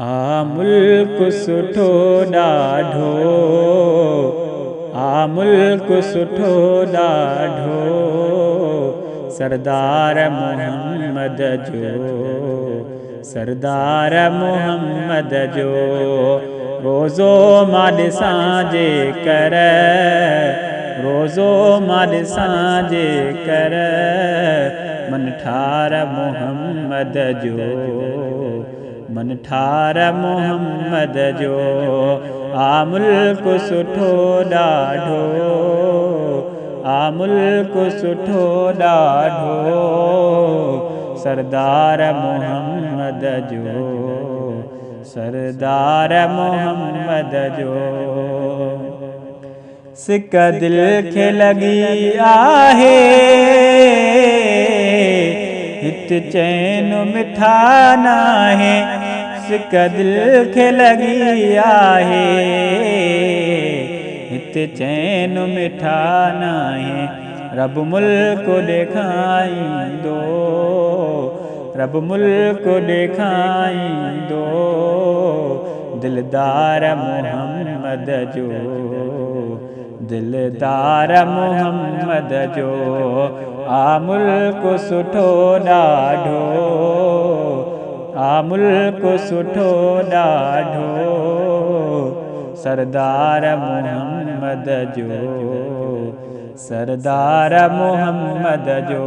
آ ملڪ سٺو ڏاڍو، آ ملڪ سٺو ڏاڍو، سردار محمد جو، سردار محمد جو۔ روزو مان ڏسان جي ڪر، روزو مان ڏسان جي ڪر، من ٺار محمد جو، من ٺار محمد جو۔ آ ملڪ سٺو ڏاڍو، آ ملڪ سٺو ڏاڍو، سردار محمد جو، سردار محمد جو۔ سڪ دل کي لڳي آهي، هت چين مٺا ناهي۔ سڪ دل کي لڳي آهي، هت چين مٺا ناهي۔ رب ملڪ ڏيکائيندو، رب ملڪ ڏيکائيندو، دلدار محمد جو، دلدار محمد جو۔ آ ملڪ سٺو ڏاڍو، آ ملڪ سٺو ڏاڍو، سردار محمد جو، سردار محمد جو۔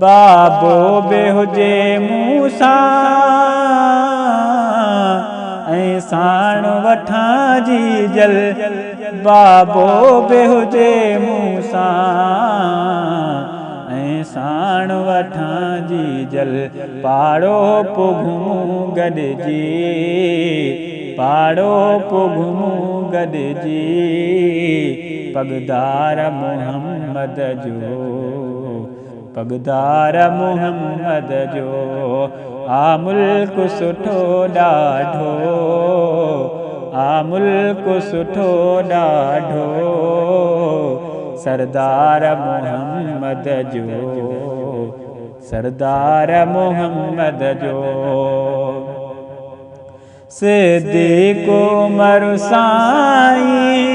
بابو به هجي مون سان ۽ ساڻ وٺان جي جل، بابو به هجي مون سان ۽ ساڻ وٺان جي جل، پاڙو پو گهمون گڏجي، پاڙو پو گهمون گڏجي، پگدار محمد جو، پگدار محمد جو۔ آ ملڪ سٺو ڏاڍو، آ ملڪ سٺو ڏاڍو، سردار محمد جو، سردار محمد جو۔ صديق عمر سائين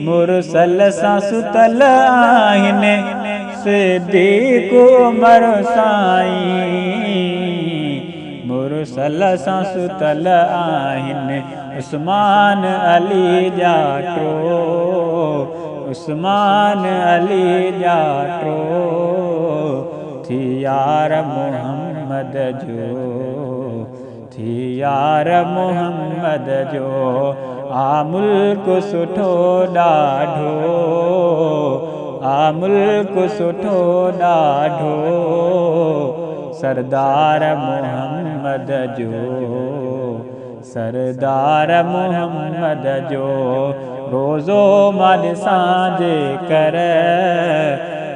مرسل سان ستل آهن، صديق عمر سائين مرسل سان ستل آهن۔ عثمان علي ڄاٽو، عثمان علي ڄاٽو، ٿي يار محمد جو، ٿي يار محمد جو۔ آ ملڪ سٺو ڏاڍو، آ ملڪ سٺو ڏاڍو، سردار محمد جو، سردار محمد جو۔ روزو مان ڏسان جي ڪر،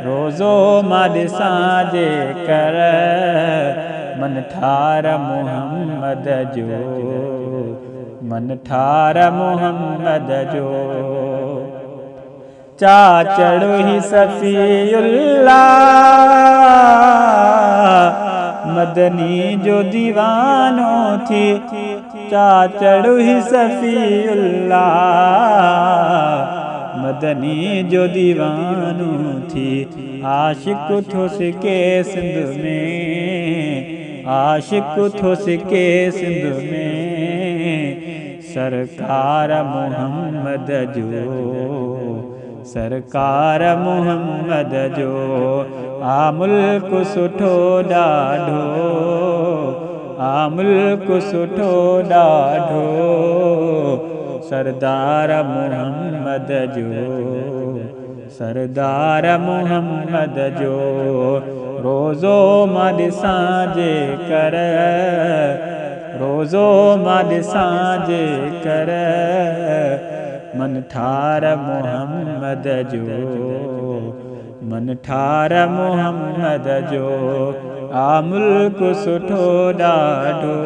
روزو مان ڏسان جي ڪر، من ٺار محمد جو، من ٺار محمد جو۔ چاچڙو هي صفي الله مدني جو ديوانو ٿي، چاچڙو هي صفي الله مدني جو ديوانو ٿي، عاشق ٿو سڪي سنڌ ۾، عاشق ٿو سڪي سنڌ ۾، سرڪار محمد جو، سرڪار محمد جو۔ آ ملڪ سٺو ڏاڍو، آ ملڪ سٺو ڏاڍو، سردار محمد جو، سردار محمد جو۔ روزو مان ڏسان جي ڪر، روزو مان ڏسان جي ڪر، من ٺار محمد جو، من ٺار محمد جو۔ آ ملڪ سٺو ڏاڍو،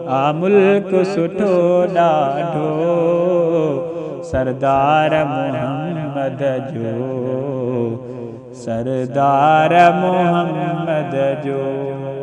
آ ملڪ سٺو ڏاڍو، سردار محمد جو، سردار محمد جو.